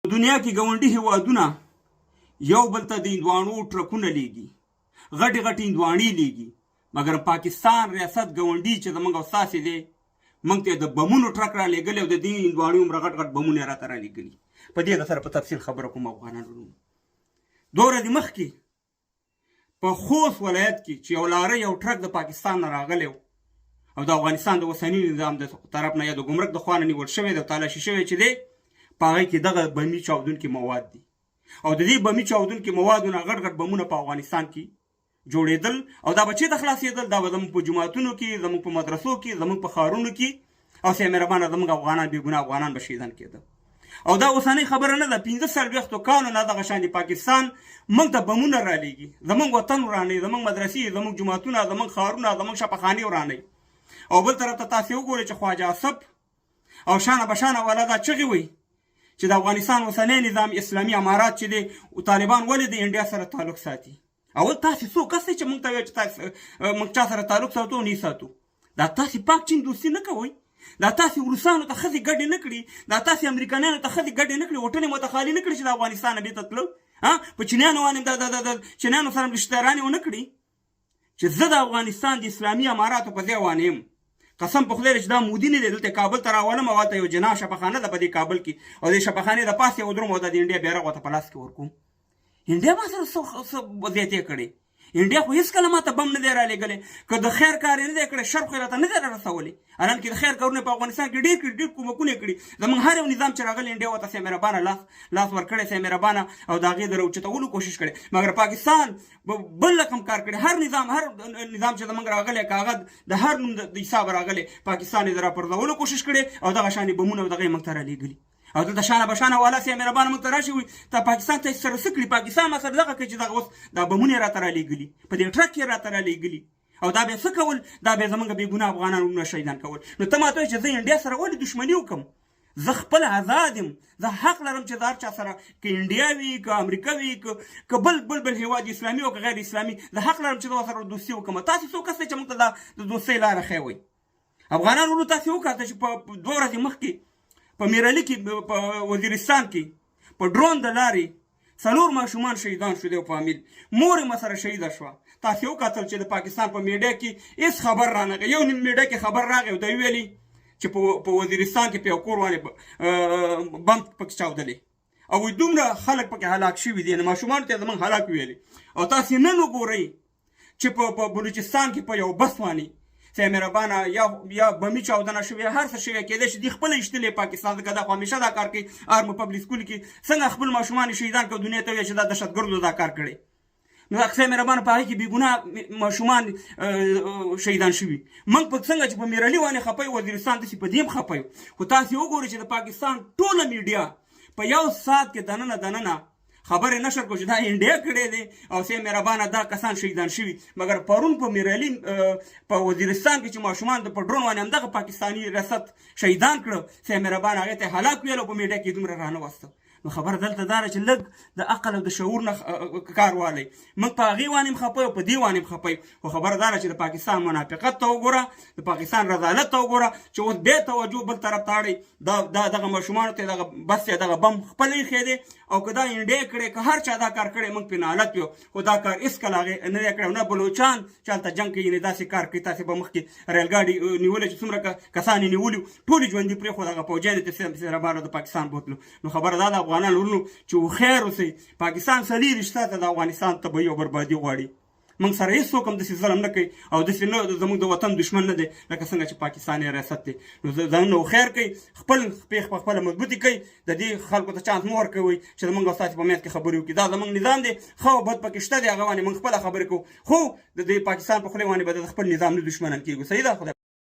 دنیا کې ګاونډي هیوادونه یو بل ته د هندواڼو ټرکونه لیږي، غټې غټې هندواڼې لیږي، مګر پاکستان ریاست ګاونډي چې زمونږ او ستاسې دی، موږ ته د بمونو ټرک را لېږلی او د دې هندواڼې عمره غټ غټ بمونه یې راته را لېږلي. په دې سره په تفصیل خبره کوم افغانانو وروڼو. دوه ورځې مخکې په خوست ولایت کې چې یو لارۍ یو ټرک د پاکستان نه راغلی او د افغانستان د اوسني نظام د طرف نه یا د ګمرک د خوا نه نیول شوی دی او تالاشي شوی چې دی، په هغې کې دغه بمي چاودونکي مواد دي او د دې بمي چاودونکي موادو نه غټ غټ بمونه په افغانستان کې جوړېدل او دا به چېرته خلاصېدل؟ دا به زموږ په جوماتونو کې، زموږ په مدرسو کې، زموږ په ښارونو کې او سه مهربانه زموږ افغانان، بې ګناه افغانان به شهیدان کېده. او دا اوسنۍ خبره نه ده، 45 کالو نه دغه شان پاکستان موږ ته بمونه رالیږي، زموږ وطن ورانوي، زموږ مدرسې، زموږ جوماتونه، زموږ ښارونه، زموږ شفاخانې ورانوي. او بل طرف ته تاسې وګورئ چې خواجه اصف او شانه بشانه والا دا چغې وایي چې د افغانستان اوسنی نظام اسلامي امارات چې دی، طالبان ولې د انډیا سره تعلق ساتي؟ اول تاسې څو کس چې موږ ته وایي چې تاسې موږ چا سره تعلق ساتو او نه ساتو؟ دا تاسې پاک چین دوستي نه کوئ، دا تاسې روسانو ته ښځې ګډې نه کړي، دا تاسې امریکایانو ته ښځې ګډې نه کړي، هوټلې مو ته خالي نه کړي چې د افغانستان نه بیرته تلو په چینیانو باندې د چینیانو سره رشته دارانې ونه کړي. چې زه د افغانستان د اسلامي اماراتو په ځای وانه یم، قسم په خدای چې دا مودي نه دی، دلته کابل ته راولم او هلته یو جناح شفاخانه ده په دې کابل کې او د شفاخانې د پاسه یې ودروم او د انډیا بیرغ ورته په لاس کې ورکوم. انډیا ما سره څه زیاتې کړې؟ انډیا خو هیڅکله ما ته بم نه دی رالیږلی. که د خیر کار یې نه دی کړی، شر خو یې راته نه دی رارسولی. حالانکه د خیر کارونه په افغانستان کې ډېر کړي، ډېر کومکونه یې کړي. زموږ هر یو نظام چې راغلی، انډیا ورته سه مهربانه لاس لاس ورکړی، سه مهربانه، او د هغې د راوچتولو کوشش کړی. مګر پاکستان بل رقم کار کړی. هر نظام چې زموږ راغلی، که هغه د هر نوم د حساب راغلی، پاکستان یې د راپرځولو کوشش کړی او دغه شان یې بمونه او دغه یې موږ ته رالیږلي. او دلته شانه بشانه والا سي مهربان موږ ته راشي وي ته پاکستان ته سره څه کړي؟ پاکستان ما سره دغه کوي چې دغه اوس دا بمونه یې راته رالیږلي، په دې ټرک یې راته رالیږلي او دا به څه کول؟ دا به زمونږ بې ګناه افغانان وروڼه شهیدان کول. نو ته ماته چې زه انډیا سره ولې دښمني وکم؟ زه خپل آزاد یم، زه حق لرم چې د هر چا سره، که انډیا وي، که امریکا وي، که بل بل هیواد، اسلامي او که غیر اسلامي، زه حق لرم چې زه ورسره دوستي وکړم. تاسو څو کس چې موږ ته دا د دوستۍ لاره ښیوئ؟ افغانان ورونو، تاسو وکاته چې په 2 ورځې مخکې په میرعلي کې، په وزیرستان کې په ډرون د لارې څلور ماشومان شهیدان شو، د فامیل مور یې سره شهیده شوه. تاسو وکتل چې د پاکستان په میډیا کې هیڅ خبر رانغی، یو نیم میډیا کې خبر راغی او دا ویلي چې په وزیرستان کې په یو کور باندې بم پکې چاودلی او دومره خلک پکې هلاک شوي دي، ماشومان ته زمونږ هلاک ویلي. او تاسو نن وګورئ چې په بلوچستان کې په یو بس باندې سه مهربانه یا بمي چاودنه شوې، هر څه شوې، کېدای شي دی خپله ایشتلې پاکستان، ځکه دا خو همیشه دا کار کوي. ارمو پبلک سکول کې څنګه خپل ماشومان شهیدان کړه، دنیا ته وایي چې دا دهشتګردو دا کار کړی. نو خدای مهربان، په هغې کې بېګناه ماشومان شهیدان شوي. موږ په څنګه چې په میرعلي باندې خفه یو، وزیرستان داسې په دې هم خفه یو. خو تاسې وګورئ چې د پاکستان ټوله میډیا په یو ساعت کې دننه دننه خبرې نشر کو چې دا انډیا کړی دی او سه مهربانه دا کسان شهیدان شوي. مګر پرون په میرعلي په وزیرستان کې چې ماشومان د په ډرون باندې همدغه پاکستاني ریاست شهیدان کړه، سه مهربانه هغې ته هلاک ویل او په میډیا کې دومره رانه وسته. نو خبره دلته دا ده چې لږ د عقل او د شعور نه کار والی. موږ په هغې باندې هم خفه یو، په دې باندې هم خفه یو، خو خبره دا ده چې د پاکستان منافقت ته وګوره، د پاکستان رذالت ته وګوره چې اوس بیا توجه بل طرف ته اړوي. دا دغه ماشومانو ته دغه بس دغه بم خپل ایښی دی او که دا انډیا کړی، که هر چا دا کار کړی، موږ پرې نالت یو. خو دا کار هېڅکله هغې نه دی کړی، نه بلوچان چې هلته جنګ کوي نه داسې کار کوي. تاسې به مخکې ریل ګاډي نیولی چې څومره کسان یې نیولي، ټول ژوندي پرېښود، هغه پوځیان یې تر سره د پاکستان بوتلو. نو خبره دا ده افغانان ورونو چې هوښیار اوسئ. پاکستان 24 ساعته د افغانستان تباهي او بربادي غواړي. موږ سره هیڅوک هم داسې ظلم نه کوي او داسې نه زموږ د وطن دښمن نه دی لکه څنګه چې پاکستاني ریاست دی. نو ځانونه هوښیار کړئ، خپل پېښ په خپله مضبوطې کړئ. د دې خلکو ته چانس مه ورکوئ چې زموږ او ستاسې په منځ کې خبرې وکړي. دا زموږ نظام دی، ښه او بد پکې شته دی، هغه باندې موږ خپله خبرې کوو، خو د دې پاکستان په خولې باندې به د خپل نظام نه دښمنان کېږو. صحیح ده، خدای.